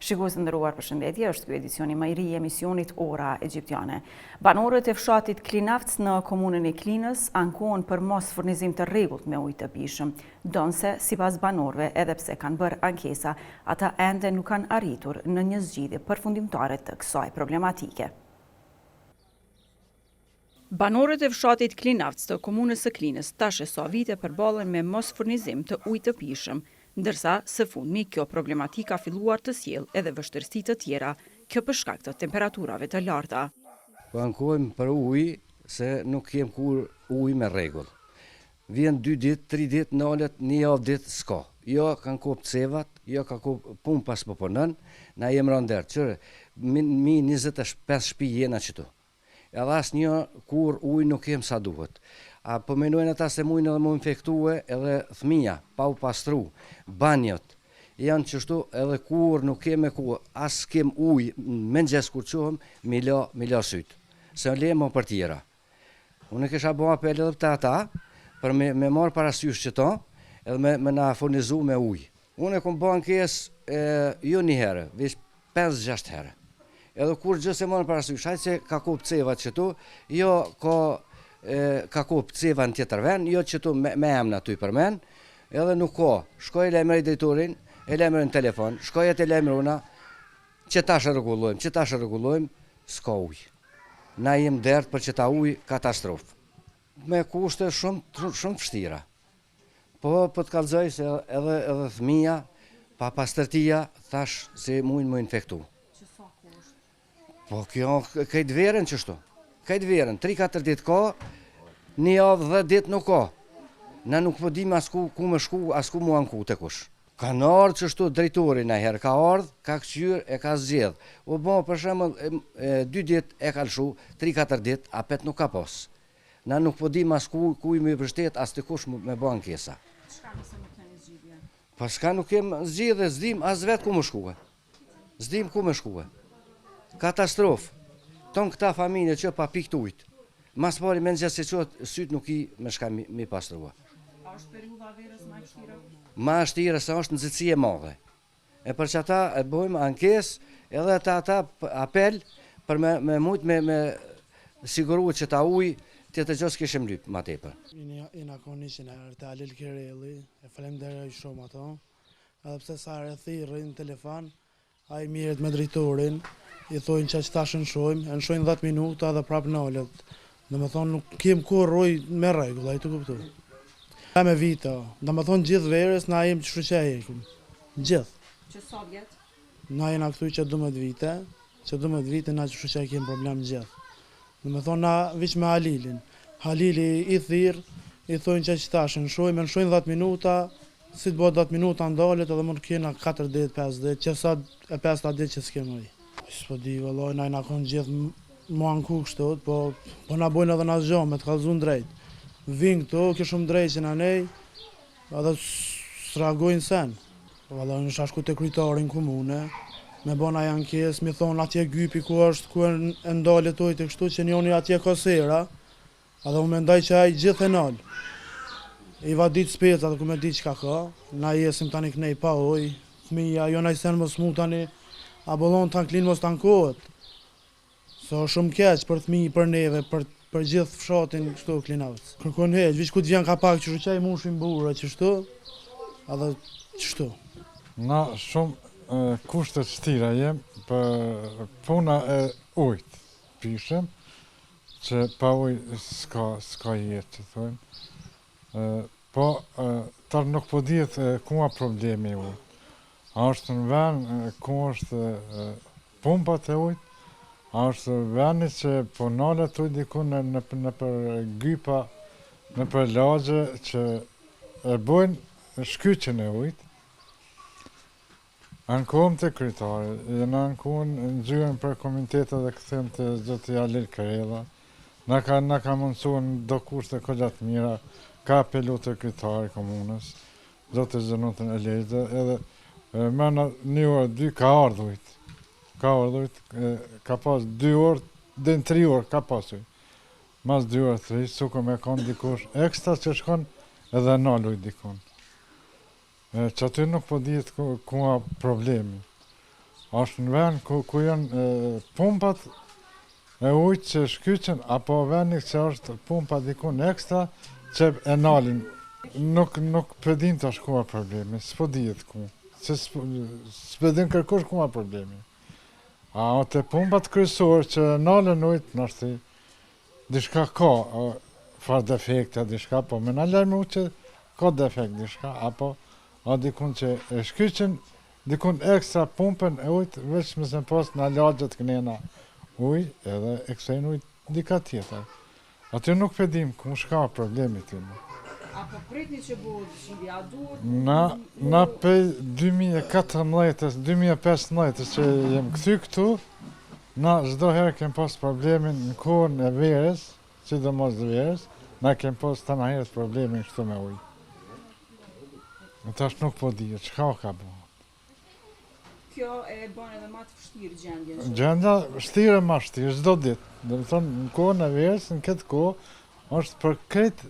Shikues të nderuar përshëndetje, është ky edicioni më i ri i emisionit Ora Egjiptiane. Banorët e fshatit Klinafc në komunën e Klinës ankohen për mos furnizim të rregullt me ujë të pijshëm. Ndonëse, sipas banorëve, edhe pse kanë bërë ankesa, ata ende nuk kanë arritur në një zgjidhje përfundimtare të kësaj problematike. Banorët e fshatit Klinafc të komunës së Klinës tash e sa vite përballen me mosfurnizim të ujit të pijshëm, ndërsa së fundmi kjo problematikë ka filluar të sjellë edhe vështirësi të tjera, kjo për shkak të temperaturave të larta. Po ankohem për ujë se nuk kem kurrë ujë me rregull. Vjen dy ditë, tri ditë, nalet një javë ditë s'ka. Jo kanë kop cevat, jo ka kop pumpa s'po punon, na jem ra n'dert. Qyre, mi 25 shpi jena qëtu. Edhe asnjë kurrë ujë nuk kem sa duhet. A po menojnë ata se mujnë edhe mu infektue edhe fëmija, pa u pastru, banjot janë qështu edhe kurrë nuk kem me ku, as kem ujë n'mëngjes kur çohem mi la mi la sytë, se le mo për tjera. Unë kisha bo apel edhe te ata për me me marrë parasysh qëto edhe me me na furnizu me ujë. Unë e kom bo ankesë jo një herë, veç 5-6 herë. Edhe kurgjë s'e marrin parasysh, hajt se ka kop ceva qëtu, jo ka ka kop ceva në tjetër vend, jo qëtu me, me emna tu i përmen, edhe nuk ka. Shkoj e lajmëroj drejtorin, e lajmëroj në telefon, shkoj e te lajmërona, që tash e rregullojmë, që tash e rregullojmë, s'ka ujë. Na jem dert për qëta ujë, katastrofë. Me kushte shumë, shumë të vështira. Po, po të kallzoj se edhe edhe fëmija, papastërtia, thash se mujnë mu infektu. Që sa kohë është? Po kjo krejt verën qështu. Krejt verën, 3-4 ditë ka, një javë 10 ditë nuk ka. Na nuk po dim as ku, ku me shku, as ku mu anku te kush. Kanë ardhë qështu drejtori najherë, ka ardhë, ka këqyrë, e ka zgjedh. U bo, për shembull, dy ditë e ka lëshu, 3-4 ditë, apet nuk ka pas. Na nuk po dim as ku ku me mbështet as te kush me bo ankesa. Çka nëse nuk keni zgjidhje? Po çka nuk kem zgjidhje, s'dim as vet ku me shkue. S'dim ku me shkue. Katastrofë. Ton këta familje që pa pikë t'ujt. Mas pari mëngjes se çohet syt nuk i me shka mi, mi pastrua. A është periudha e verës ma e vështira? Ma e vështira se është nxehtësi e madhe. E për qata e bojmë ankesë edhe te ata apel për me, me mujt me, me siguru qëta ujë, tjetër gjë s'kishim lyp ma tepër. Jena kon 100 herë te Halil Kerelli, e falenderoj shumë ato, edhe pse sa herë e thirri në telefon, ai mirret me drejtorin, i thojnë që tash e lshojmë, e lshojnë 10 minuta dhe prapë nalet. Domethonë nuk kem kurrë ujë me rregull, ai të kuptu. Me vite, domethonë gjithë verës na jem qështu që e hekum. Gjithë. Që sa vjet? Na jena këtu që 12 vite, që 12 vite na qështu që e kem problem gjithë. Domethonë na veç me Halilin. Halili i thirr, i thojnë që që tash, e lshojmë, e lshojnë 10 minuta, si të bëhet 10 minuta ndalet edhe mund kena 4 ditë, 5 ditë, që sa e 5 ditë që s'kem ujë. S'po di vëllai, na jena kon gjithë mu anku kështu, po po na bojnë edhe na zgjo me të kallzu drejt. Vin këtu, kjo shumë drejt që na nej, edhe s'reagojnë sen. Valla, unë isha shku te kryetari në komune, me bo naj ankesë, mi thonë atje gypi ku është, ku e ndalet ujtë e kështu, që njoni atje ka sera, Edhe unë mendoj që ai gjithë e nal. I vadit specat ku me di çka ka. Na jesim tani knej pa ujë. Fëmija, jo naj sen mos mu tani. A bollon të Klinë mos të ankohet. Se është shumë keq për fëmijë, për neve, për për gjithë fshatin kështu Klinavc. Kërkon heq, veç ku të vjen ka pak qështu që i mushim burra qështu, edhe qështu. Na shumë kushte të vështira jem për puna e ujt pishëm, Që pa ujë s'ka, s'ka jetë, që thojnë. Po, tash nuk po dihet ku a problemi i ujit. A është në ven, ku është pumpat e ujit, a është veni që po nalet ujë dikun në, në, nëpër gypa, nëpër lagje që e bojnë shkyçjen e ujit, Ankohem te kryetari, jena anku në zyrën për komunitete dhe kthim te zoti Halil Krella, na ka na ka mundësu në do kushte goxha të mira, ka apelu te kryetari i komunës, zoti Zenutën Elezë, edhe mrena një orë, dy ka ardhë ujt, ka ardhë ujt, ka pas dy orë, deri në tri orë ka pas ujt. Mas dy orë, tri, suko me konë dikush ekstra që shkon edhe nal ujt dikun. E, që aty nuk po dihet ku, ku a problemi. Është në vend ku, ku janë pumpat e ujit që shkyçen, apo vendi që është pumpa dikun ekstra që e nalin. Nuk, nuk pe dim tash ku a problemi, s'po dihet ku. Se s'po din kërkush ku a problemi. A te pumpat kryesore që nalën ujt, nashta diçka ka, farë defekte, diçka, po me na lajmëru që ka defekt diçka, apo a dikun që e shkyçin, dikun ekstra pumpën e ujt, veç mos me pas në lagjet kënena ujë edhe e kthejnë ujt dika tjetër. Aty nuk pe dim ku shka problemi ty më. A po pritni që bëhet zgjidhje, a duhet Na, na pej 2014-ës, 2015-ës që jem kthy këtu, na çdo herë kem pas problemin në kohën e verës, sidomos të verës, na kem pas tana herët problemin kështu me ujë. E tash nuk po dihet, çka ka bo. Kjo e bën edhe ma të vështirë gjendjen. Gjendja vështirë ma vështirë, çdo ditë. Domethonë, në kohën e verës, në këtë kohë, është për krejt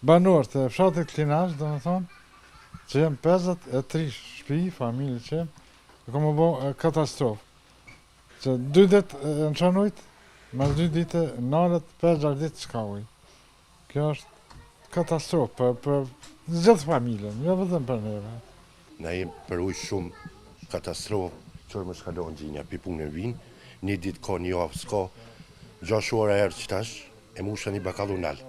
banorët e fshatit Klinafc, domethonë, që jem 53 shpi, familje që jem, e ka me bo katastrofë. Që dy ditë e në ujt, mas dy ditë nalet, 5-6 ditë s'ka ujë. Kjo është katastrofë për, për gjithë familjen, jo vetëm për neve. Na jem për ujë shumë katastrofë, qërë më shkalon gjinja, pi punën vinë, një ditë ka, një javë s'ka, gjashtë ora herë që tash, e musha një bakallë nal.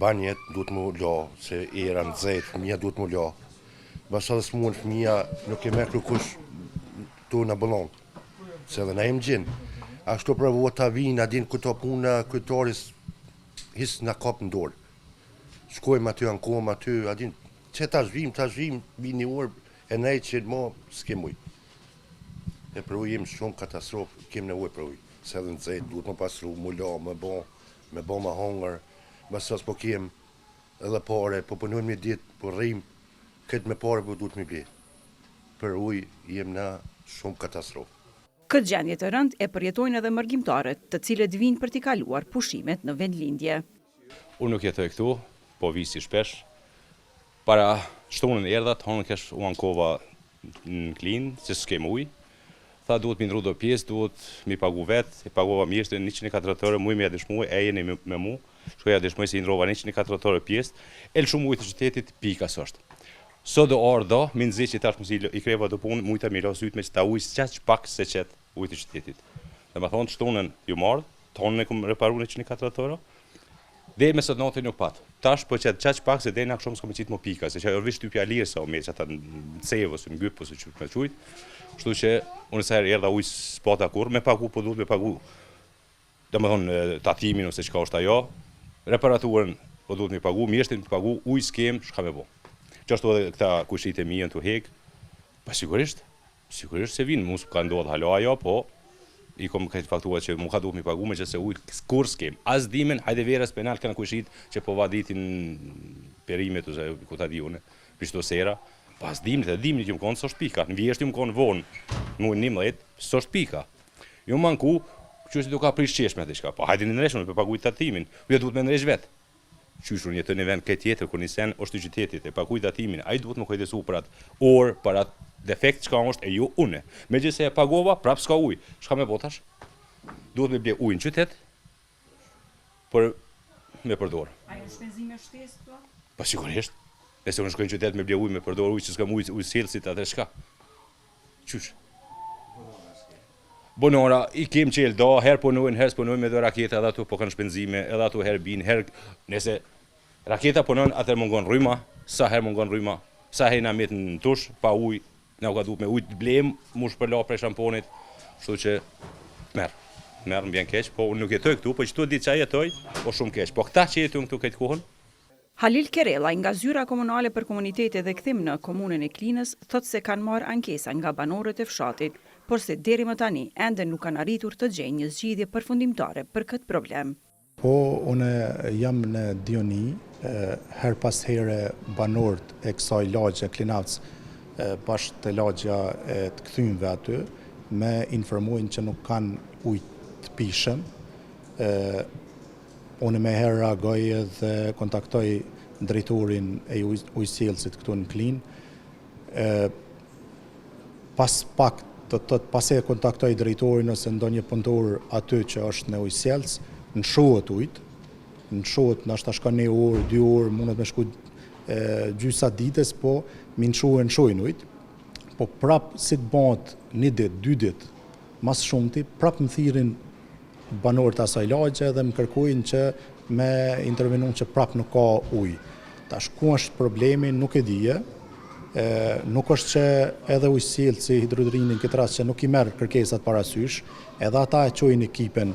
Banjet duhet mu la, se era nxehtë, fëmija duhet mu la. Bas edhe smuën fëmija, nuk e merr kërkush tu në bëllon. Se edhe na jem gjinë. Ashtu për vota vinë, a din këto puna, kryetari hiç na kap në dorë. Shkojmë aty, ankohem aty, a din, që tash vim, tash vim, vim një orë, e nej që mo, s'kem ujë. E për ujë jem shumë katastrofë, kem nevojë për ujë. Se edhe nxehtë, duhet me pastru, mu la, me bo, me bo me hongër, bas po kem edhe pare, po punojmë një ditë, po rrim, këtë me pare po duhet me ble. Për ujë jem na shumë katastrofë. Këtë gjendje të rëndë e përjetojnë edhe mërgimtarët, të cilët vijnë për t'i kaluar pushimet në vendlindje. Unë nuk jetoj këtu, po vij si shpesh. Para shtunën erdha, të hënën kesh u ankova në Klinë, se s'kem ujë. Tha duhet mi ndru do pjesë, duhet mi pagu vet, e pagova mjeshtrin 140 euro, muj me ja dëshmu, e jeni me mu, shkoj ja dëshmoj se i ndrova 140 euro pjesë, e lëshum ujë të qytetit, pika s'është. Sot do ardh do, mi nxi që tash mos i, i kreva do punë, mujta mi la sytë me qëta ujë qaq pak se qet ujë të qytetit. Dhe me thonë, shtunën ju marrë, të honën e kum reparu 140 euro, Deri me sot nate nuk pat. Tash po qet qaq pak se deri në akshom s'ka me qit mo pika, se qajo veç shtypja e lirë sa u me qata në cevë ose në gyp ose qysh me qujt. Kështu që unë sa herë erdha ujë s'pata kurrë me pagu, po duhet me pagu domethënë tatimin ose çka është ajo, reparaturën po duhet me pagu, mjeshtrin me pagu, ujë s'kem, çka me bo. Qashtu edhe këta kojshitë e mi janë tu hek, pa sigurisht, Sigurisht se vijnë, mu s'ka ndodhë hala ajo, po i kom krejt fakturat që mu ka duhet mi pagu me që se ujë kur s'kem. As dimin, hajde verës penal këna kojshit që po vaditin perimet ose ku ta di unë, pishto sera, pas dimit, edhe dimit jum konë s'është pika, në vjeshtë jum konë vonë, në muajin 11, s'është pika. Jum anku, që se du ka prish çeshme diçka, po hajde në ndresh, unë po paguaj tatimin, jo duhet me ndresh vet. Qysh unë jetoj në vend krejt tjetër kur një sen është i qytetit e paguj tatimin ai duhet me kujdesu për atë orë për atë defekt çka është e jo une megjithëse e pagova prap s'ka ujë çka me bo tash duhet me ble ujë në qytet për me përdor. A janë shpenzime shtesë këto? Po sigurisht. Nëse unë shkoj në qytet me ble ujë me përdor ujë që s'kam ujë ujësjellësit atëherë çka? Qysh? Bonora, i kem qelë do, herë punojnë, herë s'punojnë me do raketa, edhe ato po kanë shpenzime, edhe ato herë binë, herë, nëse raketa punon, atëherë mungon rryma, sa herë mungon rryma, sa herë na met në tush, pa ujë, na u ka duhet me ujë të blejmë, mu shpërla prej shamponit, kështu që merr, merr, më vjen keq, po unë nuk jetoj këtu, po qëto ditë që jetoj, po shumë keq, po këta që jetojnë këtu këtë kohën, Halil Kerellaj nga Zyra Komunale për Komunitete dhe Kthim në Komunën e Klinës thotë se kanë marrë ankesa nga banorët e fshatit, por se deri më tani ende nuk kanë arritur të gjejnë një zgjidhje përfundimtare për këtë problem. Po, unë jam në dijeni, herë pas here banorët e kësaj lagje Klinafc, bashkë te lagja e të kthymve aty, me informojnë që nuk kanë ujë të pijshëm, Unë menjëherë reagoj dhe kontaktoj drejtorin e ujësjellësit këtu në Klinë. Pas pak. Do të thotë pasi e kontaktoj drejtorin ose ndonjë punëtor aty që është në ujësjellës, lëshohet ujt, lëshohet ndoshta shkon një orë, dy orë, mundet me shku gjysa ditës, po mi lëshu e lëshojnë ujt, po prap si të bëhet një ditë, dy ditë, ma së shumti, prap më thirrin banorët e asaj lagje dhe më kërkojnë që me intervenu që prap nuk ka ujë. Tash ku është problemi nuk e di, nuk është që edhe ujësjellësi Hidrodrini në këtë rast që nuk i merr kërkesat parasysh, edhe ata e çojnë ekipin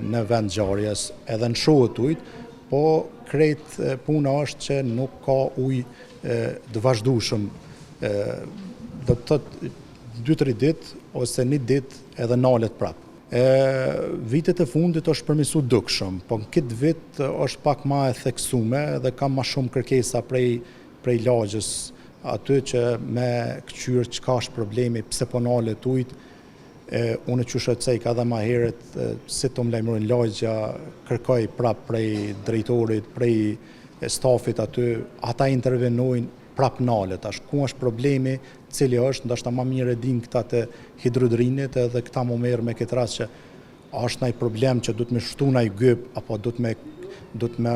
në vend ngjarjes, edhe lëshohet ujt, po krejt puna është që nuk ka ujë të vazhdueshëm, do të thotë 2-3 ditë ose një ditë edhe nalet prap. E, vitet e fundit është përmisu dukshëm, po në këtë vit është pak ma e theksume dhe kam ma shumë kërkesa prej, prej lagjes aty që me këqyrë çka është problemi, pse po nalet ujt, e, unë qysh e ceka edhe ma herët, si të më lajmërojnë lagja, kërkoj prap prej drejtorit, prej stafit aty, ata intervenojnë, prap nalet. Tash ku është problemi, cili është, ndoshta ma mirë e dinë këta të Hidrodrinit edhe këta m'u merr me këtë rast që a është naj problem që duhet me shtu naj gyp, apo duhet me, duhet me,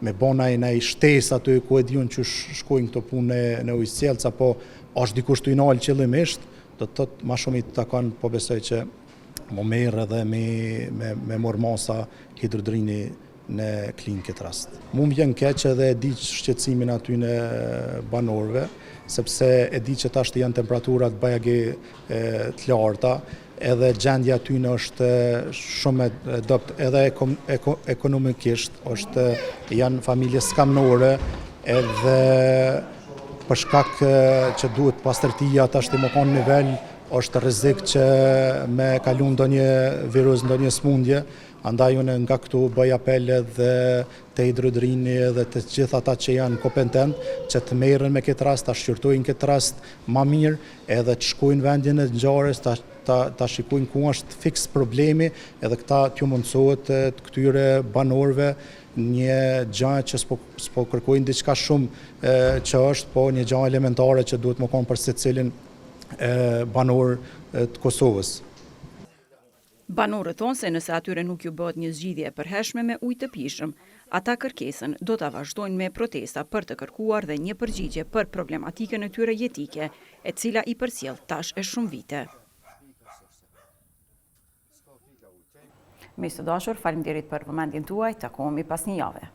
me bo naj, naj shtesë aty ku e di unë qysh shkojnë këto punë në, në ujësjellës, apo është dikush tu i nalë qëllimisht, do të thotë ma shumë i takon, po besoj që m'u merr edhe me, me, me marrë masa Hidrodrini në Klinë këtë rast. Mu më vjen keq edhe e di shqetësimin atyne banorëve, sepse e di që tashti janë temperaturat bajagi të larta, edhe gjendja atyne është shumë e dobët edhe ekonomikisht, është janë familje skamnore, edhe për shkak që duhet pastërtia tashti me konë nivel, është rrezik që me kalu ndonjë virus, ndonjë smundje, Andaj unë nga këtu bëj apel edhe te Hidrodrini edhe te gjithë ata që janë kompetent që të merren me këtë rast, ta shqyrtojnë këtë rast ma mirë edhe të shkojnë vendin e ngjarjes, ta ta ta shikojnë ku është fiks problemi edhe këta t'ju mundësohet të këtyre banorëve një gjë që s'po s'po kërkojnë diçka shumë që është, po një gjë elementare që duhet me konë për secilin banor të Kosovës. Banorët thonë se nëse atyre nuk ju bëhet një zgjidhje e përhershme me ujë të pijshëm, ata kërkesën do ta vazhdojnë me protesta për të kërkuar dhe një përgjigje për problematikën e tyre jetike, e cila i përcjell tash e shumë vite. Miq të dashur, faleminderit për vëmendjen tuaj, takohemi pas një jave.